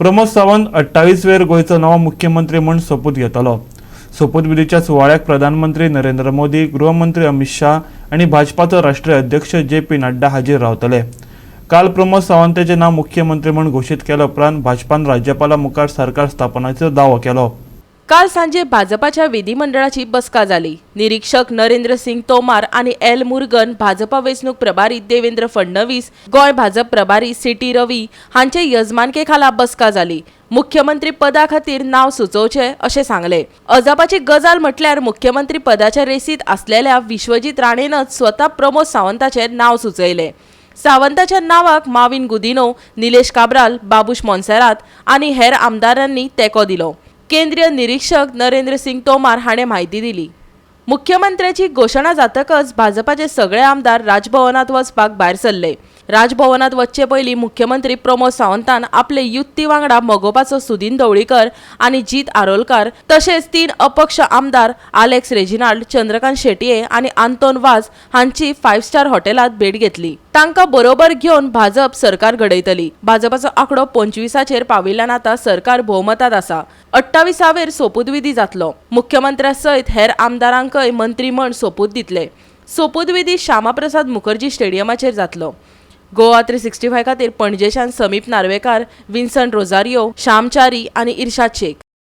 प्रमोद सावंत 28 वेर गोंयचो नवो मुख्यमंत्री म्हूण सोपूत घेतलो. सोपूतविधीच्या सुवाळ्याक प्रधानमंत्री नरेंद्र मोदी, गृहमंत्री अमित शाह आनी भाजपाचो राष्ट्रीय अध्यक्ष जे पी नड्डा हाजीर रावतले. काल प्रमोद सावंताचें नांव मुख्यमंत्री म्हूण घोशीत केल्या उपरांत भाजपान राज्यपाला मुखार सरकार स्थापनाचो दावो केलो. काल सांजे भाजपाच्या विधिमंडळाची बसका जाली. निरीक्षक नरेंद्र सिंग तोमार आनी एल मुर्गन, भाजपा वेंचणूक प्रभारी देवेंद्र फडणवीस, गोंय भाजप प्रभारी सी टी रवी हांचे यजमानके खाला बसका जाली. मुख्यमंत्री पदा खातीर नांव सुचोवचें अशें सांगलें. अजापाची गजाल म्हटल्यार मुख्यमंत्री पदाच्या रेसींत आसलेल्या विश्वजीत राणेनच स्वता प्रमोद सावंताचें नांव सुचयलें. सावंताच्या नांवाक माविन गुदिनो, निलेश काब्राल, बाबूश मोन्सेरात आनी हेर आमदारांनी तेंको दिलो. केंद्रीय निरीक्षक नरेंद्र सिंग तोमार हाणें म्हायती दिली. मुख्यमंत्र्याची घोशणा जातकच भाजपाचे सगळे आमदार राजभवनात वचपाक भायर सरले. राजभवनात वचचे पयलीं मुख्यमंत्री प्रमोद सावंतान आपले युती वांगडा मगोपाचो सुदीन ढवळीकर आनी जीत आरोलकार, तशेंच तीन अपक्ष आमदार आलेक्स रेजिनाल्ड, चंद्रकांत शेटये आनी आंतोन वाज हांची फायव्ह स्टार हॉटेलात भेट घेतली. तांकां बरोबर घेवन भाजप सरकार घडयतली. भाजपाचो आंकडो 25चेर पाविल्ल्यान आतां सरकार भोवमतात आसा. 28वेर सोपूतविधी जातलो. मुख्यमंत्र्या सयत हेर आमदारांकय मंत्री म्हण सोपूत दितले. सोपूतविधी श्यामाप्रसाद मुखर्जी स्टेडियमाचेर जातलो. गोवा 365 खातीर पणजेच्यान समीप नार्वेकार, विन्सन रोजारियो, श्याम च्यारी आनी इर्शाद शेख.